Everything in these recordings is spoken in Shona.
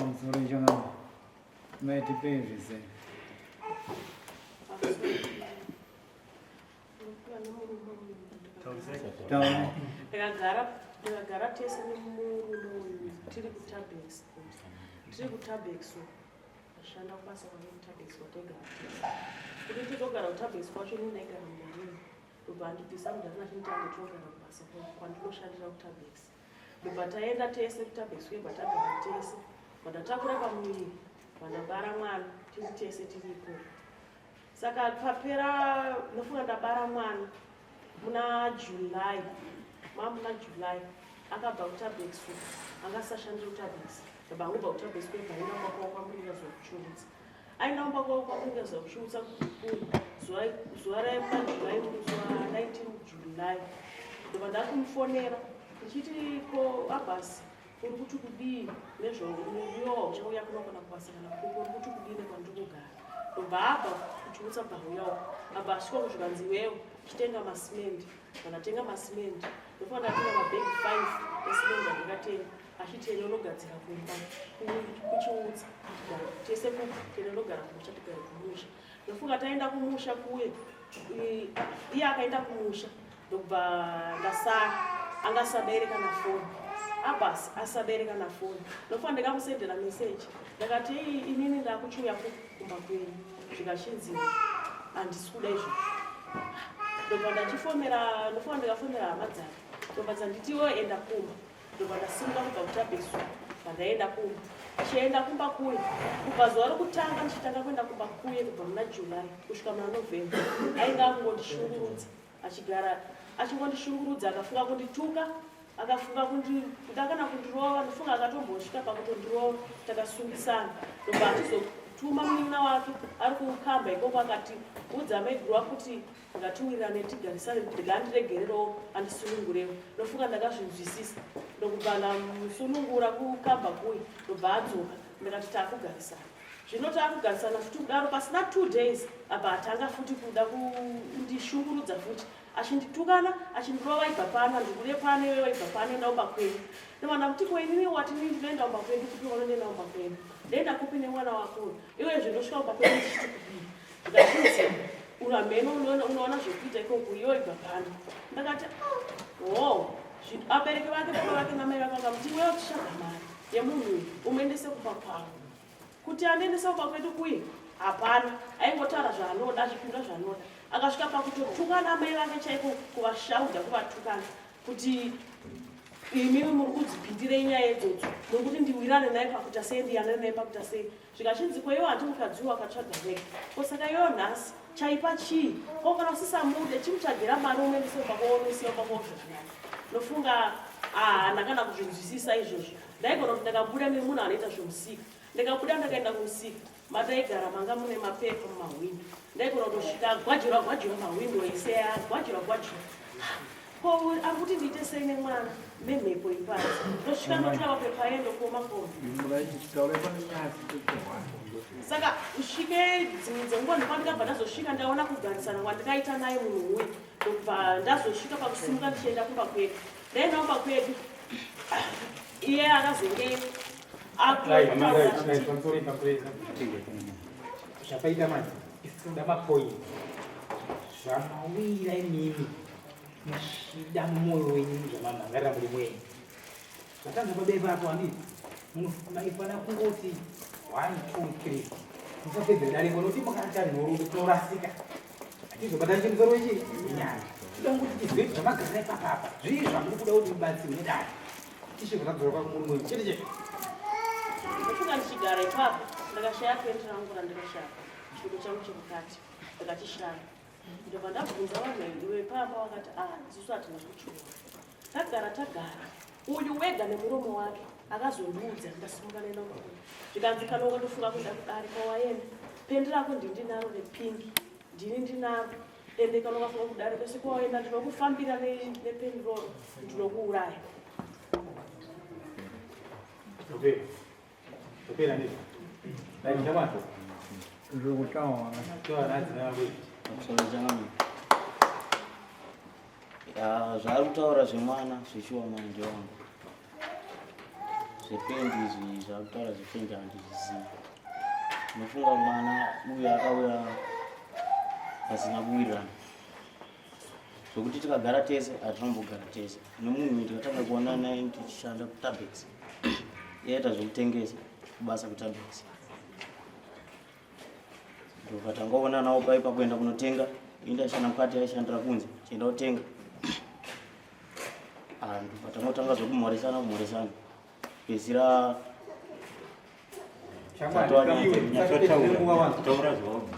Pamusoro ichona maitipei zvese. Ndakagara ndakagara tese nemurume uyu tiri kuTabex tiri kuTabex ashanda kubasa kwake kuTabex kwataigara tese kuti tizogara kuTabex kwacho ini ndaigara muMarina ndobva andibvisa mudhara nachinditanga tinogara kubasa kwandinoshandira kuTabex ndobva taenda tese kuTabex kuye bva tagara tese bva ndatakura pamuviri bva ndabara mwana tiri tese tiri ikoko saka papera ndofunga ndabara mwana muna July mamuna July akabva kuTabex anga asisashandiri kuTabex ndobva angobva kuTabex kuye bva aenda kumba kwavo kwaMuringa zuva kuchiutsa aenda kumba kwavo kwaMuringa zuva kuchiutsa zuva raimuna July musi wa 19 July ndobva ndakumufonera ndichiti ko Abasi uri kuti kudii nezvauyo uchauya kuno kana kubasa kana kuko uri kuti kudii nekwandiri kugara ndobva abva kuchiutsa bva uyawo abva asvika kuzvikanzi iwewo chitenga masimendi vandatenga masimendi ndofanira ndatenga mabhegi 5 esimendi andakatenga achiti ene unogadzira kumba kuchiutsa tese kuku tene unogara kumusha tigare kumusha ndofunga taenda kumusha kuye iye akaenda kumusha ndokubva ndasara anga asadaire kana foni abas asadaire kana foni ndofunga ndikamusendera meseji ndakati ei inini ndakuchiuya kumba kwenyu zvikachinzi handisi kuda izvozvo ndobva ndachifomera ndofunga ndikafomera hama dzake ndobva dzanditi iwe enda kumba ndobva ndasimuka kubva kutabesu pandaenda kumba chienda kumba kuye kubva zuva rokutanga ndichitanga kuenda kumba kuye kubva muna July kusvika muna November ainge akungondishungurudza achigara achingondishungurudza akafunga kundituka akafunga kuda kana kundirova ndofunga akatombosvika pakutondirova takasungisana ndobva achizotuma munin'ina wake ari kukamba ikoko akati udza maiguru wako kuti ngatiwirirane tigarisane ngandiregererewo andisunungurewo ndofunga ndakazvinzwisisa ndokubva ndamusunungura kukamba kuye ndobva adzoka ndakati takugarisana zvino takugarisana futi kudaro pasina 2 days apa atanga futi kuda kundishungurudza futi achinditukana achindirova ibva pano andikude pano iwewe ibva pano enda kumba kwenyu ndobva ndakuti ko inini wati inini ndinoenda kumba kwedu kupi wanoenda kumba kwenyu ndoenda kupi nemwana wako iwe zvindosvika kumba kwenyu ndichiti kudii ndikati uramheno unoona zvekuita ikoko iwe ibva pano ndakati ah, ho abereki vake baba vake namai vake vakamuti iwewe uchitsvaga mari yemunhu uyu umuendese kumba kwavo kuti andiendese kumba kwedu kuye hapana aingotaura zvaanoda achipindura zvaanoda akasvika pakutotukana amai vake chaiko kuvashaudha kuvatukana kuti imimi muri kudzipindirei nyaya idzodzo muri kuti ndiwirane naye pakuita sei ndiyanane naye pakuita sei zvikachinzi ko iwo handi mukadzi uwo akatsvaga wega ko saka iyoyo nhasi chaipa chii ko kana usisamude chimutsvagira mari umuendese kumba kwaunoisiya kumba kwavo zvakanaka ndofunga haana kana kuzvinzwisisa izvozvo ndaigona kuti ndakabuda nemunhu anoita zvemusika ndikabuda ndakaenda kumusika mataigara manga mune mapepa mumahwindo ndaigona kutosvika agwajirwa gwajirwa mahwindo ese agwajirwa gwajirwa ko ari kuti ndiite sei nemwana nemhepo ipasi ndosvika ndotora mapepa aye ndokoma koma saka usvike dzimwe dzenguva ndokwandikabva ndazosvika ndaona kugarisana kwandikaita naye munhu uyu ndobva ndazosvika pakusimuka ndichienda kumba kwedu ndaenda kumba kwedu iye akazenge zvapaita manje isu tinoda mapoint zvamawira imimi muchida mumwoyo wenyu zvamamhangarira muri mwenyu zvatanzwa pabepa apo handii maifana kungoti 1 2 3 musapedzere dariko nokuti makaita nhoroondo tinorasika hatizobata chimusoro wechi nyaya toda kungoti tizive kuti zvamagarira ipapapa zvii zvamuri kuda kuti mubatsirwe nedare tishe zvakadzora kwamurume wenyu chete chete ndofunga ndichigara ipapo ndakashaya penti rangu randikashaya chipfeko changu chemukati ndakachishaya ndobva ndabvunza vanhu vepamba vakati ah isusu hatina kuchiona tagara tagara uyu wega nemuromo wake akazondiudza ndasimuka nenda kuno zvikanzi kana ukatofunga kuenda kudare kwawaenda pendi rako ndindinaro repingi ndini ndinaro ende kana ukafunga kudare kwese kwawaenda ndinokufambira nependi roro ndinokuuraya Okay. Topera ndizvo. Dai chamata. Zvokutaura. Taura nadzina yako. Ya, zvaari kutaura zvemwana zvechiwa manje wangu. Zvependi izvi zvakutaura zvependi handizvizivi. Ndinofunga mwana uyu akauya pasina kuwirirana. Zvekuti tikagara tese hatinombogara tese. Nemunhu uyu tikatanga kuonana naye tichishanda kuTabex. Iye aita zvekutengesa kubasa kuTabex. Ndobva tangoonanawo pai pakuenda kunotenga. Ini ndaishanda mukati aishandira kunze. Tichienda kutenga. Ah, ndobva tangotanga zvekumhoresana kumhoresana. Pedzisira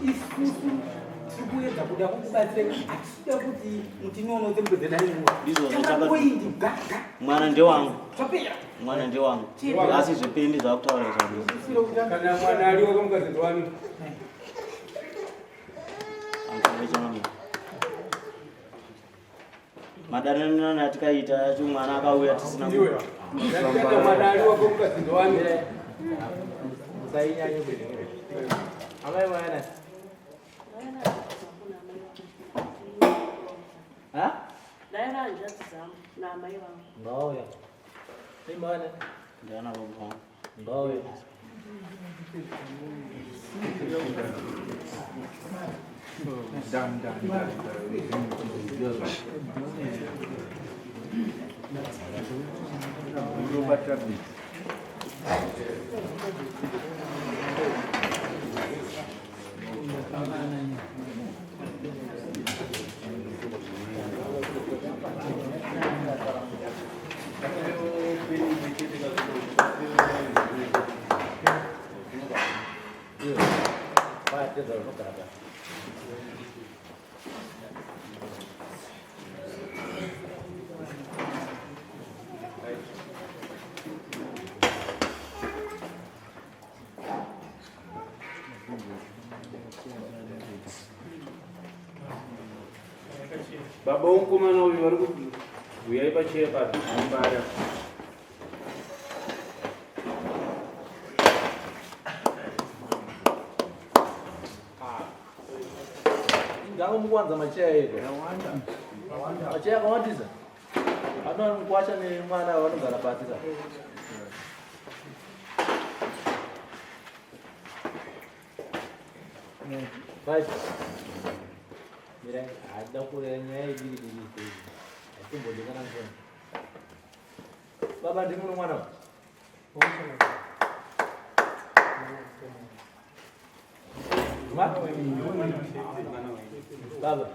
Isusu tiri kuedza kuda kukubatsira, hatisida kuti mutinonotse mupedze dare nguva. Ndizvozvo. Poindi gaga. Mwana ndewangu. Zvapera. Mwana ndewangu. Asi zvependi zvakutaura izvo. Kana mwana ari wako mukadzi wani. Madananirano atikaita acho mwana akauya tisina Ndiwe. Ndakati mwana ari wako mukadzi wani. Musainyanye kuita. Amai mwana. Ha? Ndaira hanzvadzi dzangu naamai vangu. Ngauya. Ai mwana. Ndiana baba vangu. Ngauya. Dan dan dan. Robert Rabi. Baba womukomana uyu vari kubhuyai pacheya papi zvinombara. Ingava mukuwanza macheya edu. Macheya akawandisa. Ano mukwasha nemwana vanogara pasi ka. Right. Mira, hada kurera nyaya idiki diki sei. Hatimbodikana ngoni. Baba ndimi mwana. Ma? Baba.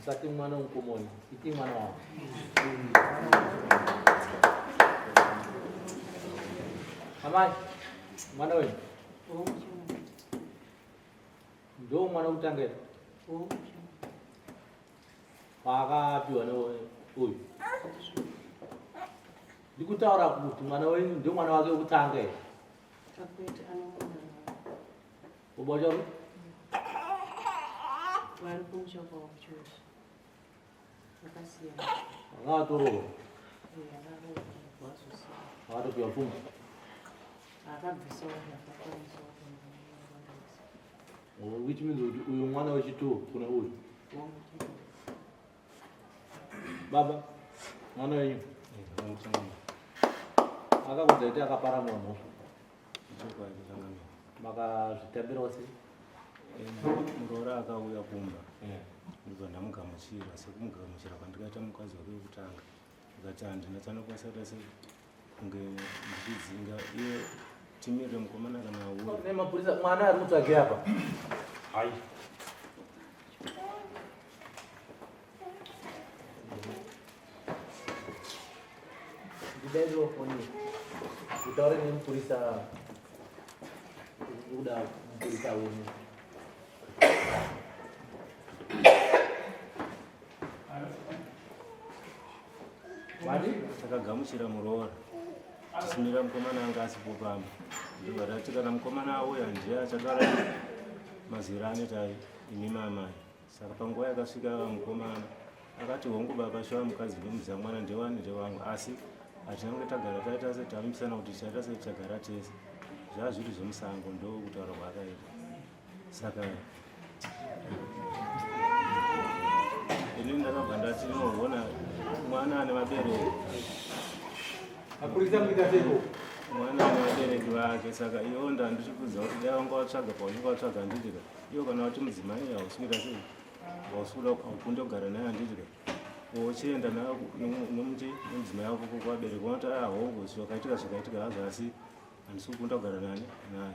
Usati mwana mukomoni, iti mwana wangu. Amai, mwana wenyu. Ndo mwana wekutanga here? Paakapiwa neuyu. Ndikutaura kuti mwana wenyu ndio mwana wake wekutanga here? Kwete, anomwana. Baba wacho Vari kumusha kwavo kuchiweshe. Vakasiyana. akatorohwa, Vazosiya. akatopiwa pfuma. Akabvisawo zvakakwanisawo. Which means kuti uyu mwana wechitu kune uyu. Baba, mwana wenyu akakudza kuti akaparamura mhosva. Makazvitambirawo sei? Muroora akauya kumba, ndobva ndamugamuchira sekumugamuchira kwandikaita mukadzi wake wekutanga. Ndikati handina chandokwanisa kuita sei kunge ndichidzinga iye, timirire mukomana kana auya. Nemapurisa, mwana ari kutsvage apa. Hai. Ndidairewo foni utaure nemupurisa, kuda mupurisa wenyu. Wadi? Takagamuchira muroora tisimira mukomana anga asipo pamba, ndobva tati kana mukomana auya ndiye achataura mazira anoita imi mamai. Saka panguva yakasvika mukomana akati hongu baba, shuwa mukadzi ndomuziva, mwana ndewani, ndewangu, asi hatina kunge tagara taita se tavimbisana kuti tichaita se tichagara tese, zvaa zviri zvemusango, ndokutaura kwaakaita. Saka inini ndakabva ndati noona mwana ane vabereki. Mapurisa muita seiko? Mwana ane vabereki vake saka iwo ndandichikudza kuti dai wanga watsvaga paunenge watsvaga handiti ka iwo kana wati mudzimai hausi kuita sei hausi kuda haukunde kugara naye handiti ka wochienda naye nomuti nomudzimai wako kuvabereki vanoti a ah, hongu zvakaitika zvakaitika hazvo asi handisi kukunda kugara nani naye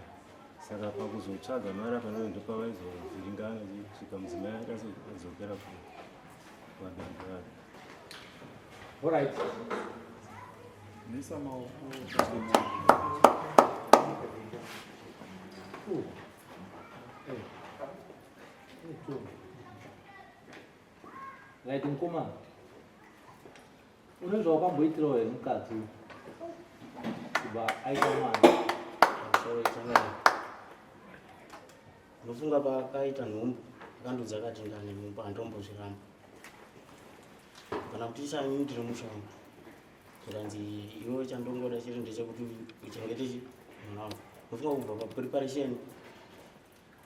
saka pakuzotsvaga mari apa ndo ndopavaizovhiringana kusvika mudzimai aita sei adzokera kuvabereki vake. Alright. Misa maoko. Right, mukoma. Une zvawakamboitirawo here mukadzi uyu? Kubva aita mwana. Ndofunga paakaita nhumbu akandudza akati ndane nhumbu handombozviramba kana kuti isani ndiri mushonga zvikanzi iwe chandongoda chiri ndechekuti uchengete chi mwana wangu ndofunga kubva papreparation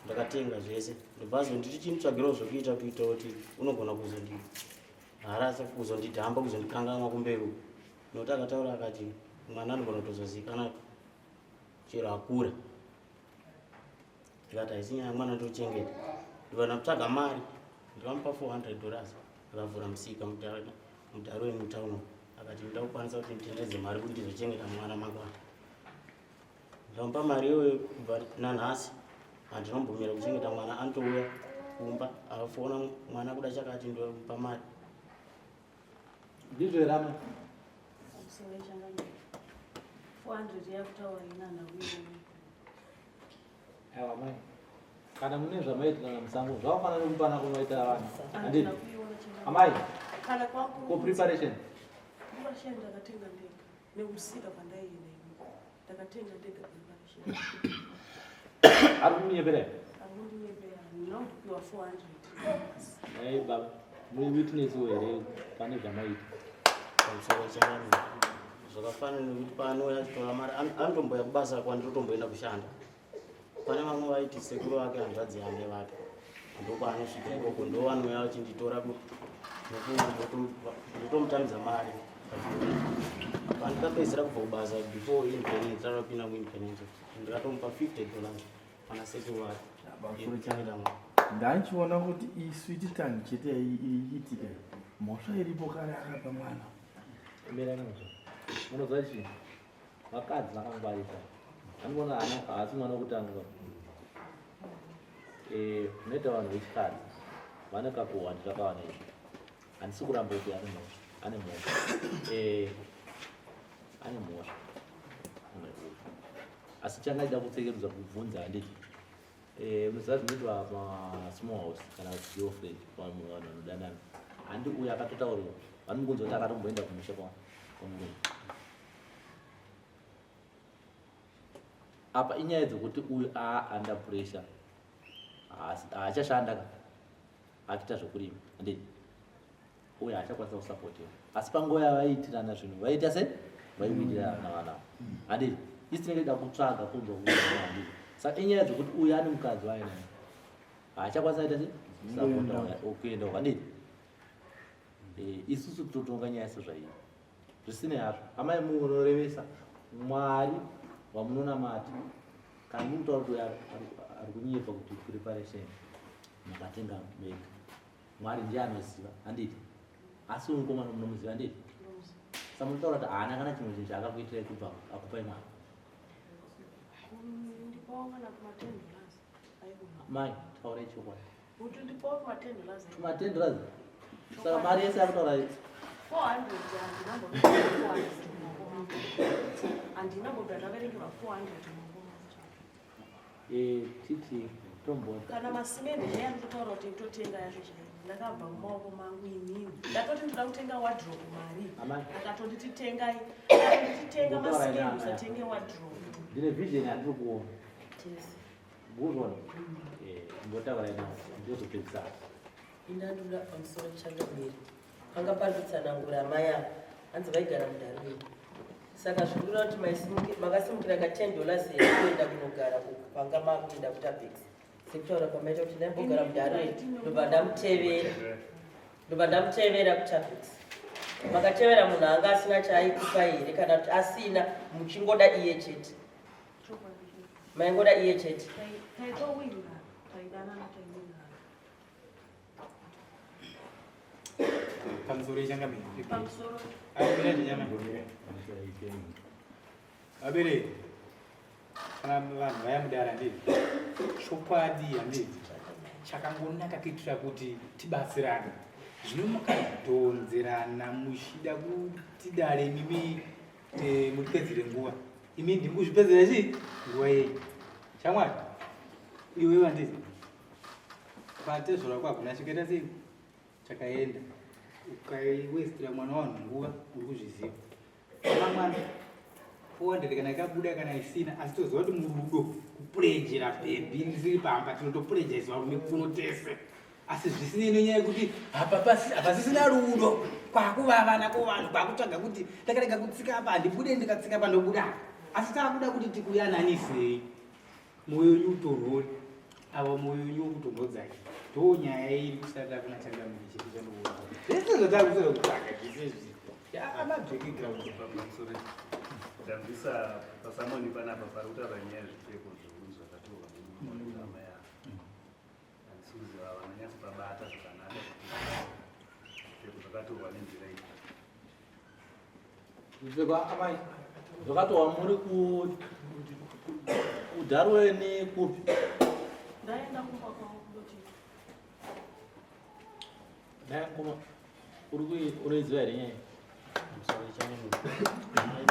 ndakatenga zvese ndobva azonditi chimutsvagirawo zvekuita kuita kuti unogona kuzondiharasa kuzondidhamba kuzondikanganwa kumberi uku nokuti akataura akati mwana anogona kutozoziikana chero akura ndikati haisi nyaya mwana ndochengeta ndibva ndatsvaga mari ndikamupa 400 dollars akavhura musika mudharo wemutown akati ndoda kukwanisa kuti nditendedze mari kuti ndizochengeta mwana mangwana ndikamupa mari iyoyo kubva nanhasi handinombomira kuchengeta mwana anotouya kumba akafona mwana kuda chakati ndomupa mari ndizvo here amai Aiwa mai, kana mune zvamaitirana musango zvakafanana nekupana kunoita vanhu. Handiti? Amai, kana kwangu ko preparation? Preparation ndakatenga ndega nekusika kwandaienda ino. Ndakatenga ndega preparation. Ari kumunyepera here? Ari kundinyepera. Ndinopiwa 400. Hey baba, muri witness here pane zvamaita? Pamusoro changu zvakafanana nekuti paanouya achitora mari anotomboya kubasa kwandinotomboenda kushanda pane vamwe vaiti sekuru vake hanzvadzi yange vake ndokwaanosvika ikoko ndovanouya vachinditora ndotomutambidza mari pandikapedzisira kubva kubasa before independence takapinda muindependence ndikatomupa 50 dollars pana sekuru vake yekuchengeta mwana Ndanchiona kuti isweet tongue chete iriitika mhosva iripo kare akapa mwana. Mirani mzvo. Munoziva chii? Vakadzi vakangwarisa. Anoona haana haasi mwana wekutanga. Eh, unoita vanhu vechikadzi vane kakuwandira kavanoita. Handisi kuramba kuti ane mhosva, ane mhosva. Eh, ane mhosva. Asi changaida kutsekerudza kubvunza handiti. Eh, unoziva zvinoitwa pasmall house kana kuti girlfriend vanhu vanodanana handi uyo akatotaurirwa vanomukunza kuti akatomboenda kumusha kwamurume apa inyaya dzekuti uyu aa under pressure haachashanda ka achiita zvekurima handiti uye haachakwanisa kusapotiwa asi panguva yavaiitirana zvinhu vaiita se vaiwirirana vana handiti isi tinenge da kutsvaga kunzwa handiti saka inyaya dzekuti uyu ane mukadzi waainaye haachakwanisa ita se sapota kuenda uko handiti eh, isusu totonga nyaya sezvaiyi zvisinei hazvo amai munorevesa mwari wamunonamata kana mukutaura kuti ari kunyepa kuti preparation makatenga mega Mwari ndiye anoziva handiti? Asi uyu mukomana munomuziva handiti? Saka munotaura kuti haana kana chimwe chinhu chaakakuitirai kubva akupai mwana. Mai, taurai chokwadi. Tuma 10 dollars. Saka mari yese yakutaura 400 handina mbobva ndaverengerwa 400 Eh, titi tombona. Kana masimende chaiye anototaura kuti ndotenga yacho chaiyo. Ndakabva mumaoko mangu inini. Ndatoti ndoda kutenga wardrobe mari. Akatonditi tengai. Akatonditi tenga masimende usatenge wardrobe. Ndine vision yandiri kuona. Mukuona? Eh, mbotaura ina ndozopedzisa. Indandoda pamusoro changamire. Panga pari kutsanangura amai ava hanzi vaigara mudarwini. Saka zvikureva kuti makasimukira ka 10 dollars here kuenda kunogara uku panga makuenda kutabex. Sekutaura kwamaita kuti ndaimbogara mudarwini ndobva ndamutevera. Ndobva ndamutevera kutabex. Makatevera munhu anga asina chaaikupai here kana kuti asina muchingoda iye chete? Maingoda iye chete? Taitowirirana, taidanana, taiwirirana. Pamusoro ichangamire. Pamusoro. Vabereki, kana vanhu vaya mudare handiti chokwadi handiti chakangonaka kuitira kuti tibatsirane. Zvino mukadhonzerana muchida kuti dare imimi eh, mutipedzere nguva, imi ndimi kuzvipedzera chii nguva yenyu. Shamwari iwe handiti patezvora kwako chikaita sei chakaenda ukaiwestira mwana wanhu nguva uri kuzviziva Kana mwana 400 kana ikabuda kana isina asi toziva kuti murudo kupurejera bhebhi ndisiri pamba tinotopurejesa varume kuno tese asi zvisinei nenyaya yekuti hapasisina rudo kwakuvavana kovanhu kwakutsvaga kuti ndakarega kutsika apa handibude ndikatsika apa ndobuda asi takuda kuti tikuyananisei Moyo wenyu utonhore ava moyo wenyu wokutonhodzai ndo nyaya iri kusati akuna changamire chedu chandoona zvese zvatakusada kutsvaga zvese izvi amabhekground pamusoro. Ndabvisa pasamoni panapa pari kutaura nyaya yezvipfeko zvokunzi zvakatorwa nemurume ava. Handisi kuziva vanonyatsopabata zvakanaka kuti zvipfeko zvakatorwa nenzira iyi. Zvipfeko amai zvakatorwa muri kuDarweni kupi? Ndaenda kumba kwavo kundoti. Ndaya ngoma uri unoiziva here nyaya? Musoro changu.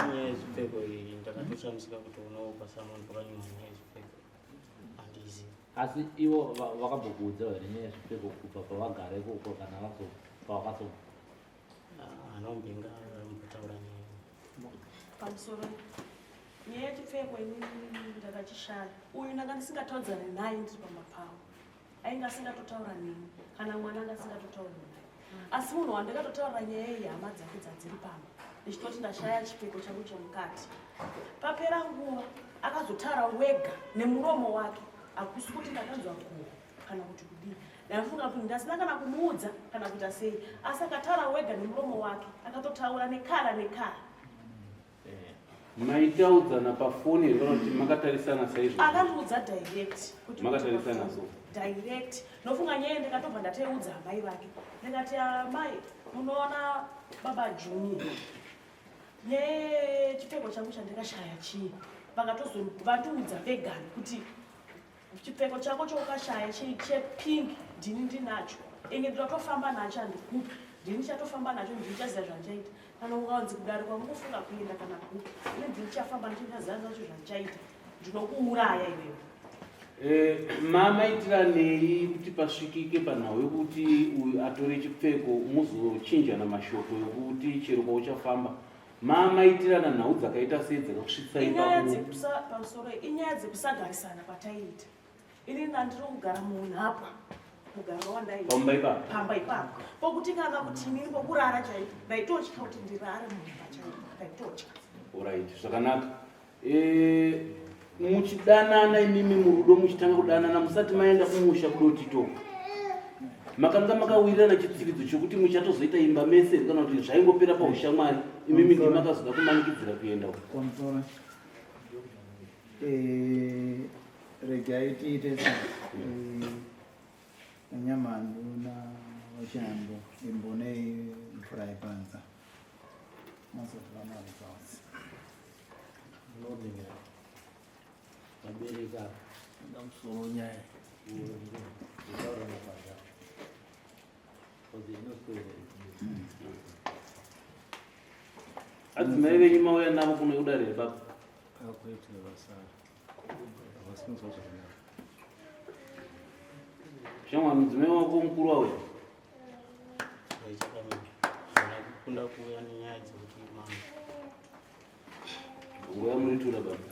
Nyaya yezvipfeko iyi ndakatoshamisika kuti unopa someone pakanyorwa nyaya yezvipfeko. Handizivi. Asi ivo vakambokuudza here nyaya yezvipfeko kubva pavagara ikoko kana pavakazo Anombinga mbotaura nyaya. Pamusoro nyaya yechipfeko inini ndakachishaya. Uyu ndanga ndisingataudzane naye ndiri pamapavo. Ainge asingatotaura neni kana mwana anga asingatotaura naye. Asi munhu wandakatotaura nyaya iyi hama dzake dzadziri pamba ndichitoti ndashaya chipfeko changu chemukati. Papera nguva akazotaura wega nemuromo wake hakusi kuti ndakanzwa guhwa kana kuti kudii ndaifunga kuti ndasina kana kumuudza kana kuita sei asi akataura wega nemuromo wake akatotaura nekara nekara. Maitaudzana pafoni here kana kuti makatarisana saizvo? Akandiudza direct kuti makatarisana so direct. Ndofunga nyaya ndakatobva ndatoiudza amai vake ndikati amai munoona baba Junior nyaya yechipfeko changu chandakashaya chii vakatozovandiudza vegani kuti Chipfeko chako choukashaya chepink ndini ndinacho inge ndinotofamba nacho handikupi ndini ndichatofamba nacho ndini ndichaziva zvandichaita kana ukanzi kudare kwamukufunga kuenda kana kupi ini ndini ndichafamba nacho ndichaziva nacho zvandichaita ndinokuuraya iwewe. Eh, mamaitiranei kuti pasvikike panhau yekuti uyu atore chipfeko muzochinjana mashoko ekuti chero kwauchafamba Mamaitirana nhau dzakaita sei dzakakusvitsai Inyaya dzekusa pamusoro inyaya dzekusagarisana kwataiita. Ini ndandiri kugara munhapwa mugariro wandaiita. Pamba ipapo. Pamba ipapo. Pokuti kana kuti inini pokurara chaipo ndaitotya kuti ndirare mumba chaipo ndaitotya. Alright, zvakanaka. Eh, muchidanana imimi murudo muchitanga kudanana musati maenda kumusha kudotito makanga makawirirana chitsikidzo chokuti muchatozoita imba mese kana kuti zvaingopera paushamwari imimi ndimi makazoda kumanikidzira kuenda uko? Pamusoro. Eh, regai tiite eh, nyamhandu navashambo imbonei mvura yepanza mazotora maresults. Vabereki apa. Ndamusoro nyaya. Kutaura mabasa. Because inoswera. Adzimai venyu mauya navo kuno kudare here baba? Kwete vasara. Havasi kunzwa zvakanaka. Shamwa mudzimai wako mukuru wauya? Kunda kuuya nenyaya dzekuti mama. Nguva muritura baba.